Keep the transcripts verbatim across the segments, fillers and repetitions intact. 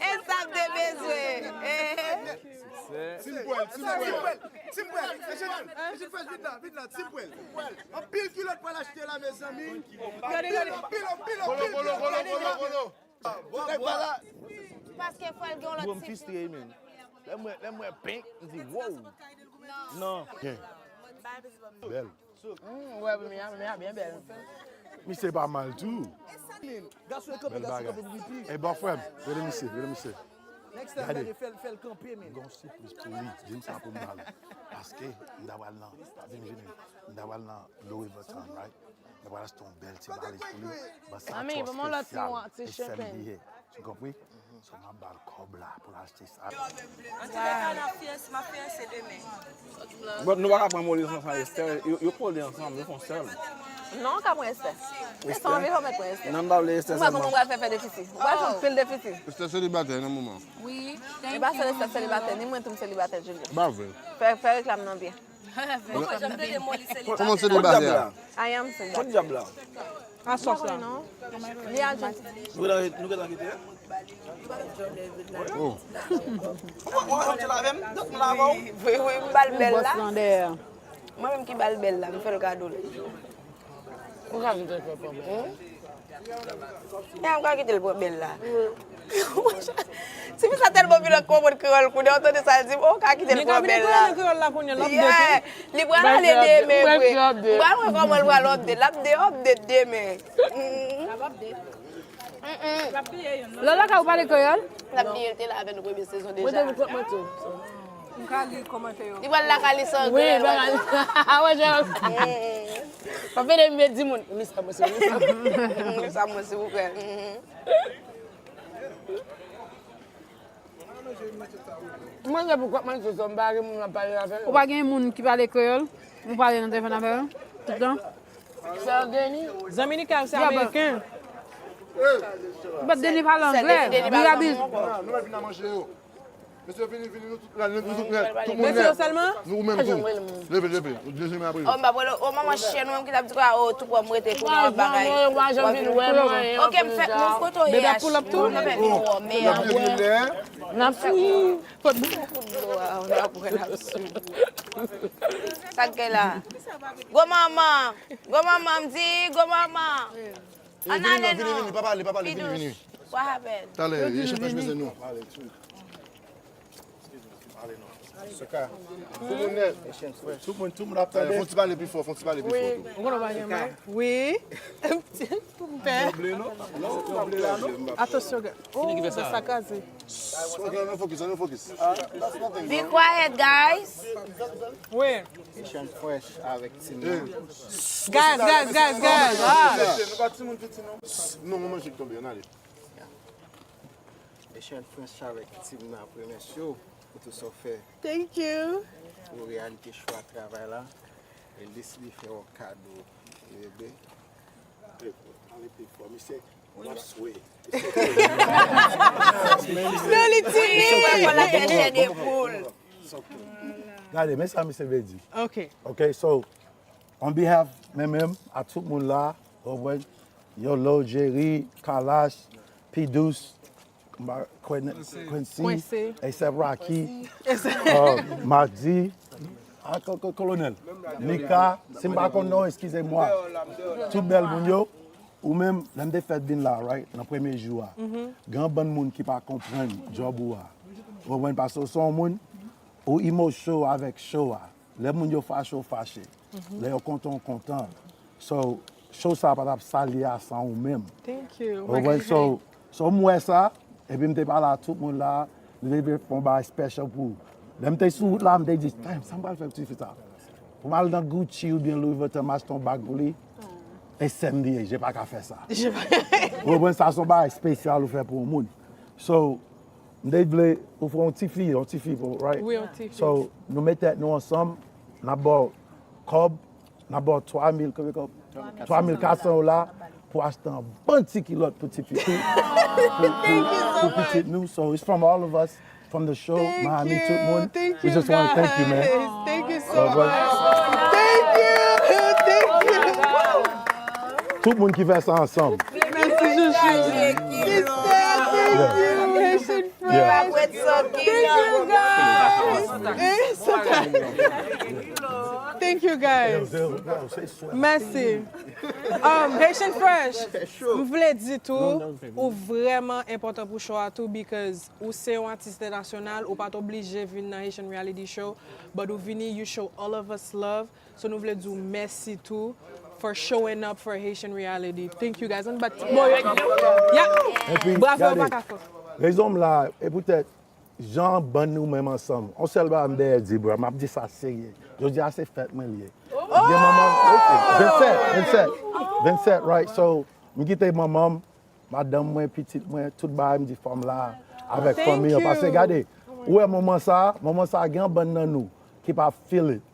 E sa m te bezwen. Eh. Team Pwèl, Team Pwèl. Team Pwèl. Eugène, Eugène, fè vit la, vit la, Team Pwèl. Anpil kilòt pral achte la, mezanmi. Anpil, anpil, anpil, anpil kilòt pral achte. Paske fò l gen yon Bro, lòt m ti fistre, men. Lè m wè, lè m wè pink, m di, wow. Non. Bèl. Mm, ouais, mais, mais bien belle. Misye pa mal tou. Bèl bagay. E bò frè m, rele misye, rele misye. Next time, gade, fè l, fè l kanpe, men. Gon sipris pou li, di m sa pou m ba l. Paske m ta pral nan, vini, vini. M ta pral nan Louis Vuitton, right? M ta pral achte yon bèl ti valiz pou li. Ban sa twò espesyal. H M B. Ou konpri? So m ap ba l kòb la pou l achte sa. Antouka, n ap fiyanse, m ap fiyanse demen. But nou pa ka pran Moris ansanm Esther, yo, yo kole ansanm, yo fè yon sèl. Non, ou ka pran Esther. Esther? Anvi fò mèt pran Esther. Non, m pa vle Esther sèlman. Ou pral fè fè defisi. Ou pral fè anpil defisi. Esther selibatè nan moman. Wi. E pa sèl Esther selibatè, ni mwen tou m selibatè, Julie. Ba vre. Fè, fè reklam nan byen. Mwen janm tande Moris selibatè. Kòman selibatè a? I am single. Kot dyab la? A sòs la. Li a jwenn. Nou gentan, nou gentan kite? Oh. Ou konn ti lavem? Dòt m lave w. Wi, wi, m ba l bèl la. Bòs lan dèyè. Mwen menm ki ba l bèl la, m fè l kado l. Ou ka kite l fè pòpè. Ya, m ka kite l pran bèl la. Tifi sa tèlman vin konprann kreyòl kounye a, ou tande sa l di m, oh, ou ka kite l pran bèl la. Li pral ale demen vre. M pral wè kòman l pral update. L ap de update demen. Lò lakay ou pale kreyòl? L ap bliye l te la avè nou premye sezon deja. M ka li kòmantè yo. Li pral lakay li san grenn. Awen jan. Pa fè de mye di moun. Misa mwen se misa. Misa mwen se ou kwè. Mwen se pou kwak manje sa m pa gen moun ap pale avè yo. Ou pa gen moun ki pale kreyòl? Ou pale nan telefòn avè yo? Toutan? Sè Deni. Zanmi Nika yo se ameriken. But Deni pale anglè. Li rabi. Nou mèt vin nan manje yo. Mesye vini, vini, nou tout la, nou tout nèt. Tout moun nèt. Mesye yo sèlman? Nou menm tou. Leve, leve. Ou dezeme apre. Oh, m pa pwele, oh, manman chèn, ou menm ki t ap di kwa, oh, tout pwòp m rete kou nan bagay. Mwen jan vin wè mwen. Ok, m fè, mwen kote w ye a. Mwen fè vin wè mwen. N ap fini. Kout dlo a, ou ap wè l ap sou. Sa k gen la? Gwo manman, gwo manman, m di, gwo manman. Ann ale non. Vini, vini, pa pale, pa pale, vini, vini. What happened? Talè, Echann Fresh bezwen nou. Tout moun nèt. Tout moun, tout moun ap tande. Fon ti pale pi fò, fon ti pale pi fò tou. Wi. M pè. Atansyon, gad. Oh, sa kraze. Ok, ann focus, ann focus. Be quiet, guys. Wi. Echanj Fresh avèk team nan. Guys, guys, guys, guys. Nou pa timoun piti non. Non, mwen manje k tonbe, ann ale. Echanj Fresh avèk team nan ap remèsye w pou tout sa w fè. Thank you. Pou reyalite chwa travay la. E l deside fè w kado. Bebe. Pale pi fò, misye. W ap swe. Non, li timid. Gade, men sa misye vle di. Ok. Ok, so, on behalf, mwen menm, a tout moun la, ou konprann, Yolo, Jerry, Kalash, P Dous, Quincy, A$AP Rocky, uh, Mardi, ah, Kolonèl, Mika, si m pa konn non, eskize mwa. Tout bèl moun yo, ou menm, lè m te fèk vin la, right, nan premye jou a, gen yon bann moun ki pa konprann djòb ou a. Ou konprann, paske w se yon moun, ou emotional avèk show a. Lè moun yo fache, w fache. Lè yo kontan, w kontan. So, show sa pa t ap sa l ye a san ou menm. Thank you. Ou konprann? So, so m wè sa, epi m te pale a tout moun la, m te vle fè yon bagay special pou ou. Lè m te sou wout la, m te di, damn, sa m pral fè pou tifi sa. Pou m al nan Gucci oubyen Louis Vuitton, m achte yon bag pou li. E sè m li ye, je pa ka fè sa. Ou konprann? Sa se yon bagay espesyal ou fè pou yon moun. So, m te vle ou fè yon ti fi, yon ti fi pou, right? Wi, yon ti fi. So, nou met tèt nou ansanm, n ap ba w kòb, n ap ba w twa mil, konbyen kòb? Twa mil katsan dola pou achte yon bon ti kilòt pou ti fi. Pou, pou, pou pitit nou. So, it's from all of us, from the show, Miami, tout moun. We just want to thank you, man. Thank you so much. Thank you. Thank you. Tout moun ki fè sa ansanm. Mèsi, Chouchou. Sister, thank you, Haitian friends. Thank you, guys. Eh, sometimes. Thank you, guys. Mèsi. Um, Haitian Fresh, m vle di tou, ou vrèman enpòtan pou show a tou, because ou se yon atis entènasyonal, ou pa t oblije vin nan Haitian Reality Show, but ou vini, you show all of us love. So nou vle di w mèsi tou for showing up for Haitian Reality. Thank you, guys. Ann bat ti boy. Yeah. Bravo, pa ka fò. Rezon m la, e poutèt jan bann nou menm ansanm. On sèl bagay m dèyè di, bro. M ap di sa serye. Jodi a se fèt mwen li ye. M gen manman m, vennsenk, vennsenk, vennsenk, right? So, m kite manman m, madanm mwen, pitit mwen, tout bagay, m di fò m la avèk fanmi an. Paske gade, ou wè moman sa, moman sa gen yon bann nan nou ki pa feel it.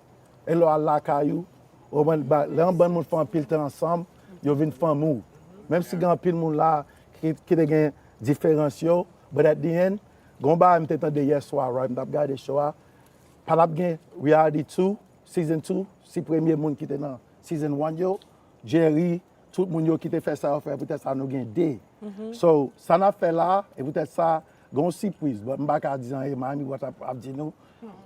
E lè w al lakay ou, ou konprann, ba- lè yon bann moun fè anpil tan ansanm, yo vin fanmi w. Menm si gen anpil moun la ki, ki te gen diferans yo, but at the end, gen yon bagay m te tande yè swa, right? M t ap gade show a, pa t ap gen reality two, season two, si premye moun ki te nan season one yo, Jerry, tout moun yo ki te fè sa yo fè, poutèt sa nou gen de. So, sa n ap fè la, e poutèt sa, gen yon sipriz, but m pa ka di anyen, Miami Watt ap, ap di nou,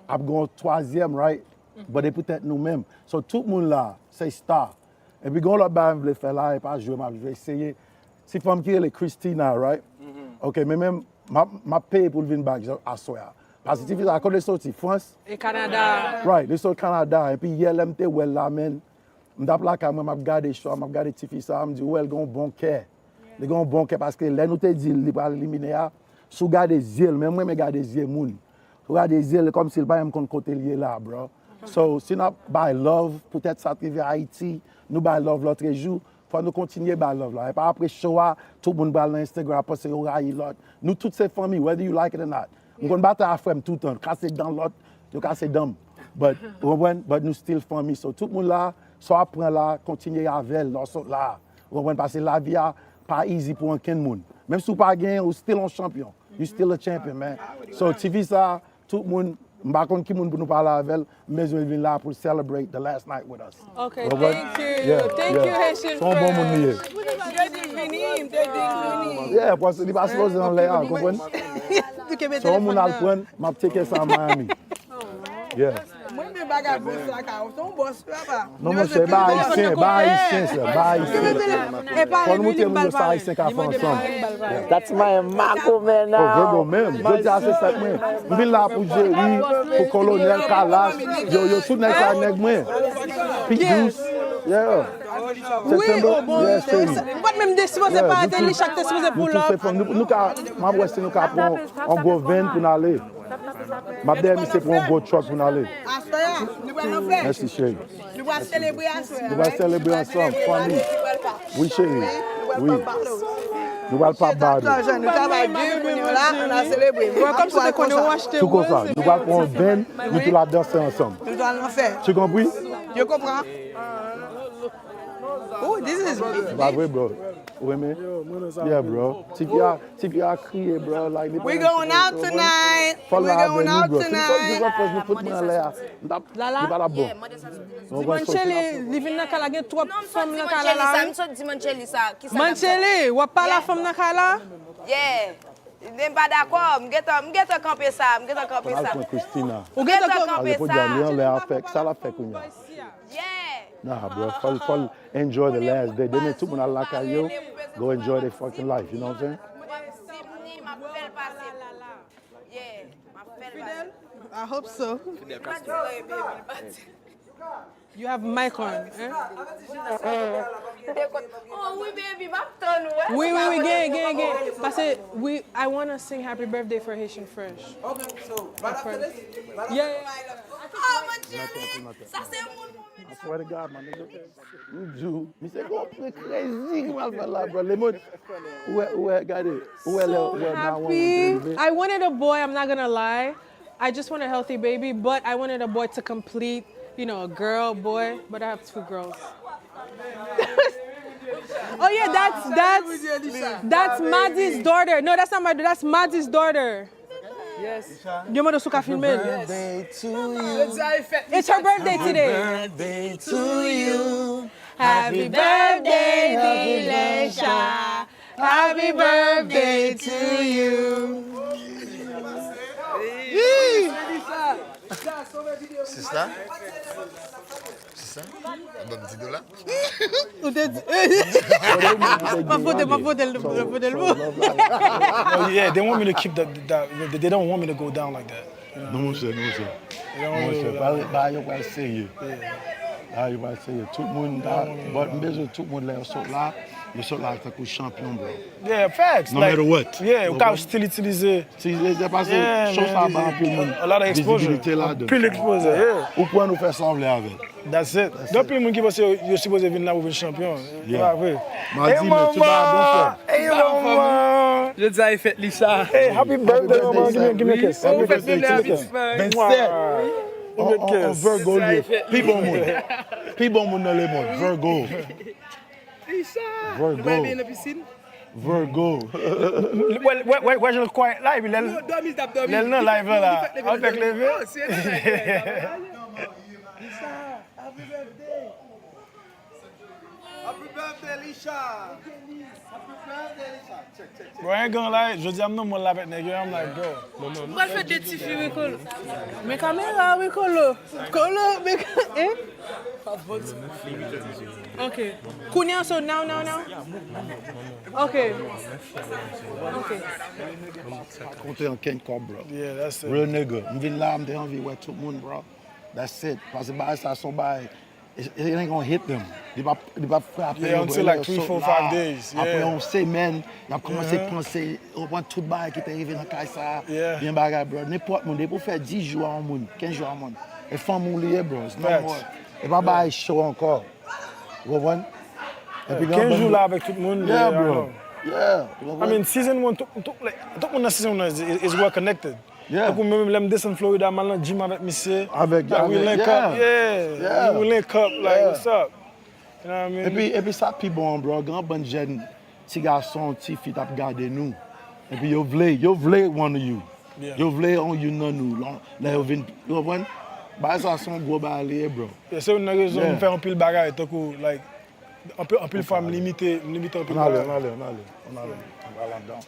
ap gen yon twazyèm, right? But e poutèt nou menm. So, tout moun la, se star. Epi gen yon lòt bagay m vle fè la, e pa jwe m ap jwe, seye. Ti fanm ki rele Christina, right? Ok, men menm, m ap, m ap peye pou l vin back aswè a. Paske ti fi sa, kote l soti? Frans? E Kanada. Right, li sot Kanada. Epi yè lè m te wè l la, man, m t ap lakay mwen, m ap gade show a, m ap gade ti fi sa, m di, ou wè l gen yon bon kè. Li gen yon bon kè paske lè nou te di l li pral elimine a, si w gade zye l, men mwen renmen gade zye moun. Si w gade zye l, kòmsi l pa menm konn kote l ye la, bro. So, si n ap bay love, poutèt sa t rive Ayiti, nou bay love lòtrejou, fò nou kontinye bay love la. E pa apre show a, tout moun pral nan Instagram, ap panse yo rayi lòt. Nou tout se fanmi, whether you like it or not. M konn batay ak frè m toutan, kase dan lòt, yo kase dan m. But, ou konprann? But nou still fanmi. So, tout moun la, sa w ap pran la, kontinye avè l, lè w sot la. Ou konprann? Paske lavi a pa easy pou ankenn moun. Menm si w pa genyen, ou still yon chanpyon. You still a champion, man. So, ti fi sa, tout moun, m pa konn ki moun pou nou pale avè l, m bezwen l vin la pou l celebrate the last night with us. Ok, thank you. Thank you, Haitian friends. Se yon bon moun li ye. M te di l vini, m te di l vini. Yeah, paske li pa sipoze anlè a, konprann? Se yon moun al pran, m ap teke sa a Miami. Yeah. Mwen men bagay bòs la ka, ou se yon bòs, papa. Non, monchè, ba ayisyen, ba ayisyen, sè, ba ayisyen. Fò nou montre moun yo sa ayisyen ka fè ansanm. That's my Makomen now. Oh, Virgo menm. Jodi a se fèt mwen. M vin la pou Jerry, pou Kolonèl, Kalash. Yo, yo, tout nèg sa nèg mwen. Pete Dous. Yeah. September. Yeah, cheri. Ou pa t menm de sipoze pa ete li, chak te sipoze pou lòt. Nou tout se fanm. Nou, nou ka, m ap wè si nou ka pran yon gwo van pou n ale. M ap dèyè misye pran yon gwo truck pou n ale. Aswè a, nou pral nan fè. Mèsi, cheri. Nou pral selebre aswè a. Nou pral selebre ansanm, fanmi. Wi, cheri. Wi. Nou pral pap bado. Nou travay di kounye a la, nou pral selebre. Mwen kòm si te konnen w achte. Tou konsa, nou pral pran yon van, nou tou la danse ansanm. Nou pral nan fè. Tu compris? Je comprends. Oh, this is... Se pa vre, bro. Ou renmen? Yeah, bro. Ti fi a, ti fi a kriye, bro. Like, li pa... We going out tonight. Fò l la avè nou, bro. Tout sa di fòs nou fout mwen anlè a. M t ap, li pa t ap bon. Di Manchely, li vin nan kay la, gen twòp fanm nan kay la la, wi. Manchely, w ap pale a fanm nan kay la? Yeah. M pa dakò, m gentan, m gentan kanpe sa, m gentan kanpe sa. Ou gentan kanpe sa. Li anlè a fè, sa l ap fè kounye a? Yeah. Nah, bro, fò l, fò l enjoy the last day. Demen tout moun al lakay yo, go enjoy their fucking life, you know what I'm saying? Mwen menm si m ni, m ap fè l pase. Yeah, m ap fè l pase. I hope so. Li pa di anyen, baby, li pa di. You have mic on, hein? Oh, wi, baby, m ap tann ou, eh. Wi, wi, wi, gen, gen, gen. Paske, wi, I wanna sing happy birthday for Haitian Fresh. Okay, so, right after this? Yeah, yeah. Oh, Manchely, sa se moun pou mwen. I swear to God, my nigga. M di w, misye gon crazy ki pral fè la, bro. Lemond, ou wè, ou wè, gade, ou wè lè, ou wè nan wè. I wanted a boy, I'm not gonna lie. I just want a healthy baby, but I wanted a boy to complete, you know, a girl, boy, but I have two girls. Oh yeah, that's, that's, that's Madi's daughter. No, that's not my, that's Madi's daughter. Yes. Yo mande si w ka filme l. It's her birthday today. Happy birthday to you. Happy birthday, Dilesha. Happy birthday to you. Sista? Sista? Ban m ti dola. Ou te di. M ap vote, m ap vote l, m ap vote l pou. Oh, yeah, they want me to keep the, the, the, they don't want me to go down like that. Non, monchè, non, monchè. Monchè, bagay yo pral serye. Bagay yo pral serye. Tout moun, but m bezwen tout moun lè yo sot la, yo sot la tankou chanpyon, bro. Yeah, facts. No matter what. Yeah, ou ka still itilize. Itilize, paske show sa ba anpil moun vizibilite ladan. Anpil exposure, yeah. Ou pran, ou fè sa w vle avè l. That's it. Gen anpil moun ki panse yo, yo sipoze vin la pou vin chanpyon. E pa vre. Madi, men tout bagay bon, frè. Ey, manman! Jodi a e fèt li sa. Hey, happy birthday, manman. Give me, give me a kiss. Ou fèt li lè a, Pittsburgh. Vennsenk. On, on, on Virgo li ye. Pi bon moun. Pi bon moun nan lemonn. Virgo. Li sa. Virgo. Nou bay byen nan pisin. Virgo. Wè, wè, wè, wè jan l quiet la, epi lè l, lè l nan live la, la, avèk leve. Li sa. Happy birthday. Happy birthday, Lisha. Happy birthday, Lisha. Check, check, check. Bro, en gang la, jodi a m nan mall la avèk nèg yo, I'm like, bro. M pral fè de tifi wi Kolo. Men kamera wi Kolo. Kolo, men ka, eh? Ok. Kounye a, so now, now, now? Ok. Ok. Pa konte ankenn kòb, bro. Yeah, that's it. Real nigga. M vin la, m te anvi wè tout moun, bro. That's it. Paske bagay sa son bagay. It, it ain't gonna hit them. Li p ap, li p ap frape yo, Yeah, until like three, four, five days. Apre Yeah. yon semèn, y ap kòmanse panse, ou konprann, tout bagay ki te rive nan kay sa, Yeah. gen bagay, bro. Nenpòt moun, depi w fè dis jou a yon moun, kenz jou a yon moun, e fanmi w li ye, bro. It's no Facts. More. E pa bagay show ankò. Ou konprann? Epi gen Kenz yon jou bann la avèk tout moun. Yeah, I bro. Know. Yeah. Ou I konprann? mean, season one, tout, tout, like, tout moun nan season one is, is well connected. Yeah. Tankou mwen menm, lè m desann Florida, m al nan gym avèk misye. Avèk, Like, we avèk, link yeah. Up, yeah. Yeah. We link up, like, Yeah. What's up? You know what I mean? Epi, epi sa pi bon an, bro. Gen yon bann jèn ti gason, ti fi t ap gade nou. Epi yo vle, yo vle one of you. Yeah. Yo vle yon youn nan nou. Lè, lè yo vin, ou konprann? Bagay sa se yon gwo bagay li ye, bro. Yeah, se youn nan rezon Yeah. m fè anpil bagay, tankou, like, anpil, anpil fwa m limite, m limite anpil Ann ale, bagay. ann ale, ann ale, ann ale. Ann ale anndan.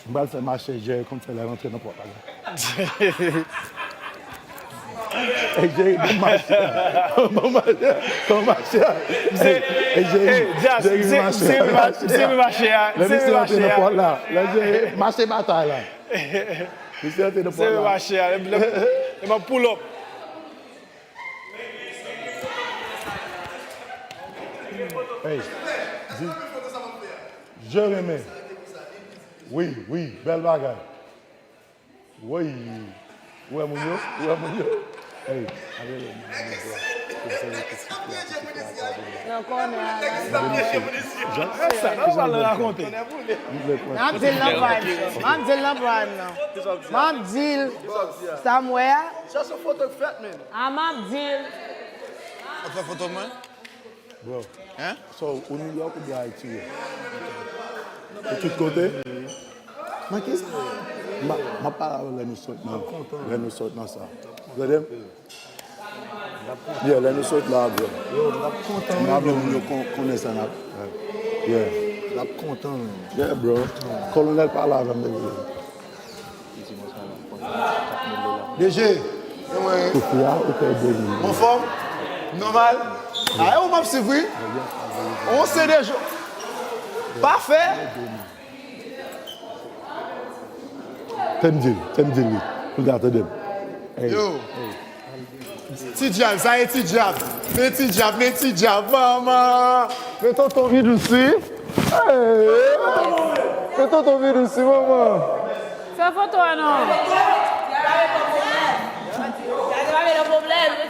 M pral fè mache jere konn fè lè rantre nan pòt la. Ey, Jerry, bon mache. Bon mache. Bon mache. Ey, Jerry, Hey, Jas, Jerry, se, mache. se, se mache a, Lè se misye rantre mache nan a. Pòt la, lè Jerry, mache batay la. Misye rantre nan Se Pòt la. Mache a, lè, lè, lè m ap pull up. Ey, di, je renmen. Wi, wi, bèl bagay. Woy! Ou wè moun yo? Ou wè moun yo? Ey, ale lè moun yo, bro. Pou m sèvi ti sou fè a, ti sou fè a, pardon. Nan kònè a la. Sa, sa, sa, sa, rakonte. M ap di l nan prime nan. M ap di l nan prime nan. M ap di l. Sa m wè a. Chèche foto k fèt, men. A m ap di l. Ap fè foto mwen? Bro. Hein? So, ou New York oubyen Ayiti ye? Ou tout kote? Nan ki sa? M a, m ap pale avè w lè nou sot nan, lè nou sot nan sa. Tande m? Yeah, lè nou sot la, bro. M ap vle moun yo kon- konnen sa n ap. Yeah. L ap kontan, men. Yeah, bro. Kolonèl pale avè m depi. D J, e mwen. Soufia, ou fè de moun. Anfòm? Nòmal? A, e ou m ap swiv, wi. On se de jou. Pafè. Te m di l, te m di l, wi. Pou l ka tande m. Ey. Yo. Ti dyab, sa e ti dyab. Men ti dyab, men ti dyab, manman. Men tonton vin dousi. Hey. Men tonton vin dousi, manman. Fè foto a non.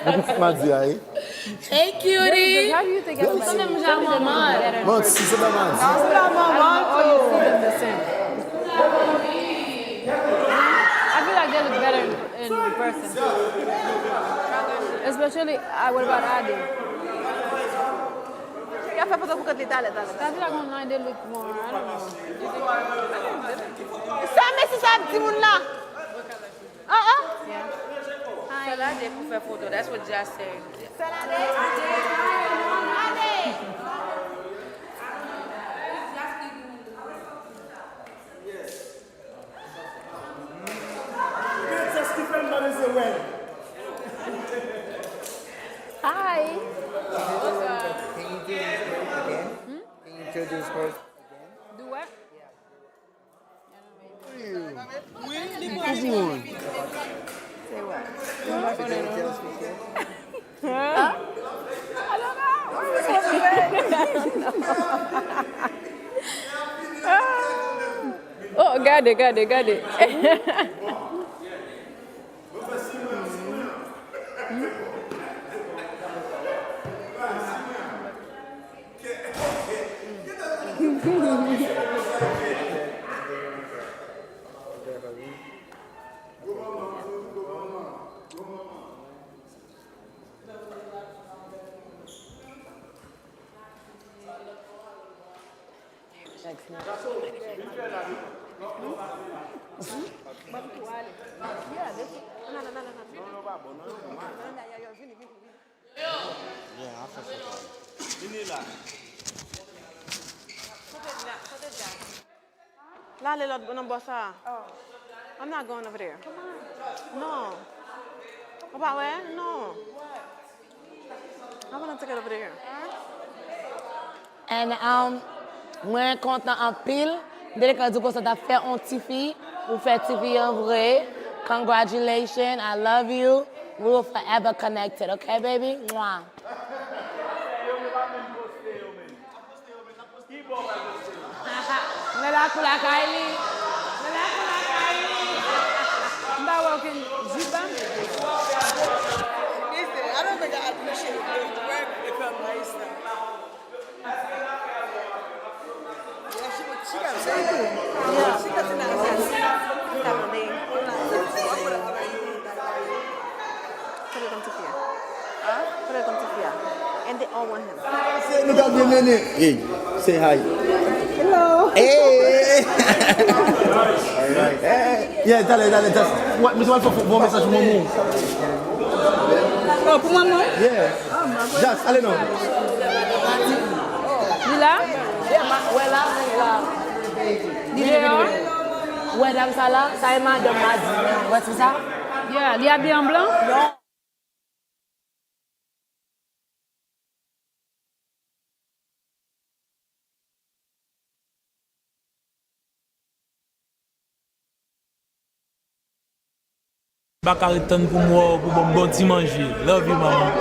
Mwen konn sa m ap di a, wi. Hey, cutie. How do you think everybody looks? Manman. Manti, se pa manti. All you see them the same. I feel like they look better in, in person. Especially, uh, what about Adi? Y ap fè foto pou kont li talè, talè. I feel like online they look more, I don't know. Sa mesye sa ap di moun la. Ah, ah. Sèl Adi pou fè foto, that's what Jazz said. Do what? Oh, gade, gade, gade. L ale lòt bò, nan bò sa a. I'm not going over there. No. Ou pa wè? No. I wanna take it over there. And um, mwen kontan anpil. M te gentan di w konsa t ap fè yon tifi. Ou fè tifi an vre. Congratulations. I love you. We will forever connected. Okay, baby? Mwah. Lè lakou lakay li. Lè lakou lakay li. M pa wè okenn jip ban m. Listen, I don't think I appreciate the work from Raisa. She got, she got, she got to know. Sa tande. Kote konn tifi a? Kote konn tifi a? And they all want him. Se nou k ap vin mennen. Hey, say hi. Hello. Hey. Hey. Yeah, talè, talè, just, what, Miss Walford, bon mesaj pou manman. Oh, pou manman? Yeah. Just, ale non. Li la? Yeah, ma, wè la, wè la. Li deyò? Wè dam sa la? Sa e madanm Madi. Wè ti sa? Yeah, li abiye an blan? Non. M pa ka ret tann pou m wè w, pou ban m bon ti manje. Love you, manman.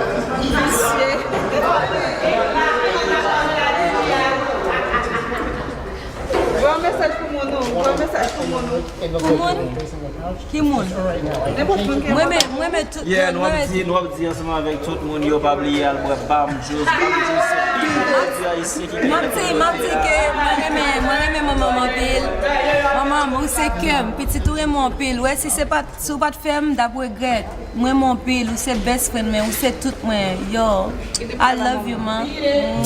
Bon mesaj pou moun ou, bon mesaj pou moun ou. Pou moun? Ki moun? Nenpòt moun ki. Mwen renmen, mwen renmen tout moun. Yeah, nou ap di, nou ap di ansanm avèk tout moun yo, pa bliye al bwè Bam Juice, Bam Juice se pi bon pwodui ayisyen ki genyen pou nou kote a. M ap di, m ap di ke mwen renmen, mwen renmen manman m anpil. Manman m, ou se kè m, pitit ou renmen w anpil. Wè, si se pa t, si w pa t fè m, m t ap regrèt. Mwen renmen w anpil, ou se best friend mwen, ou se tout mwen. Yo, I love you, man.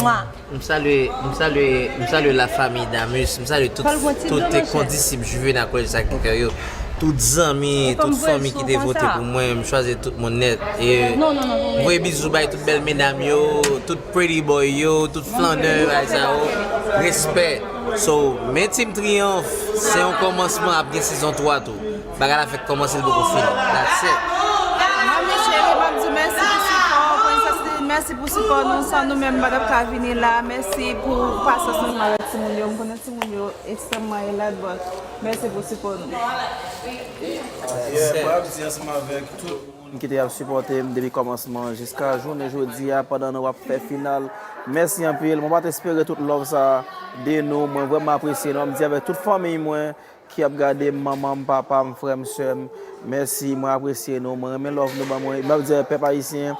Mwah. M salye, m salye, m salye la famille Damus, m salye tout, tout kondisip Juvénal Collège Sacré-Cœur yo, tout zanmi, tout fanmi ki te vote pou mwen, m chwazi tout moun nèt. E m voye bizou bay tout bèl medam yo, tout pretty boy yo, tout flannè, bagay sa yo. Respè. So, men Team Triomphe, se yon kòmansman, ap gen sezon twa tou. Bagay la fèk kòmanse, l poko fini. That's it. Mami cheri, m ap di w mèsi pou sipò w. Prensès Lili, mèsi pou sipò nou. San nou menm, m pa t ap ka vini la. Mèsi pou pasyans nou avèk timoun yo. M konnen timoun yo ekstrèmman elad, but mèsi pou sipò nou. Yeah, m ap di ansanm avèk tout moun ki te ap sipòte m depi kòmansman jiska jounen jodi a, pandan nou ap fè final. Mèsi anpil. Mwen pa t espere tout love sa a de nou. Mwen vrèman apresye nou. M ap di avèk tout fanmiy mwen, ki ap gade m, manman m, papa m, frè m, sè m, mèsi, mwen apresye nou, mwen renmen love nou ban mwen, m ap di pèp ayisyen,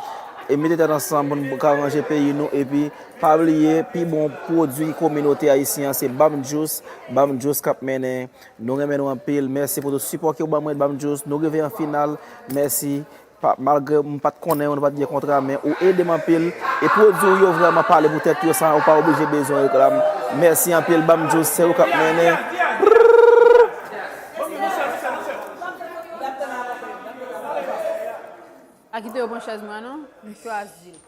e mete tèt ansanm pou n ka ranje peyi nou, epi pa bliye, pi bon pwodui kominote ayisyen an, se Bam Juice, Bam Juice k ap mennen, nou renmen nou anpil, mèsi pou tout sipò ke w ban mwen, Bam Juice, nou rive an final, mèsi. Pa, malgre m pa t konnen w, nou pa t gen kontra, men ou ede m anpil. E pwodui w yo vrèman pale pou tèt yo san ou pa oblije bezwen reklam. Mèsi anpil, Bam Juice, se ou k ap mennen. Pa kite yo pran chèz mwen an non, m chwazi l.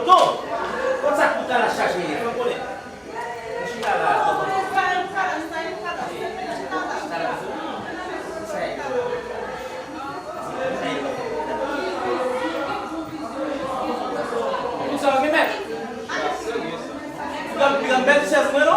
Bon, kòm sa kout la chaje, fè m konnen. M chita la. Tout sa ok, mèt? Li konn, li konn bèl chèz mwen, non?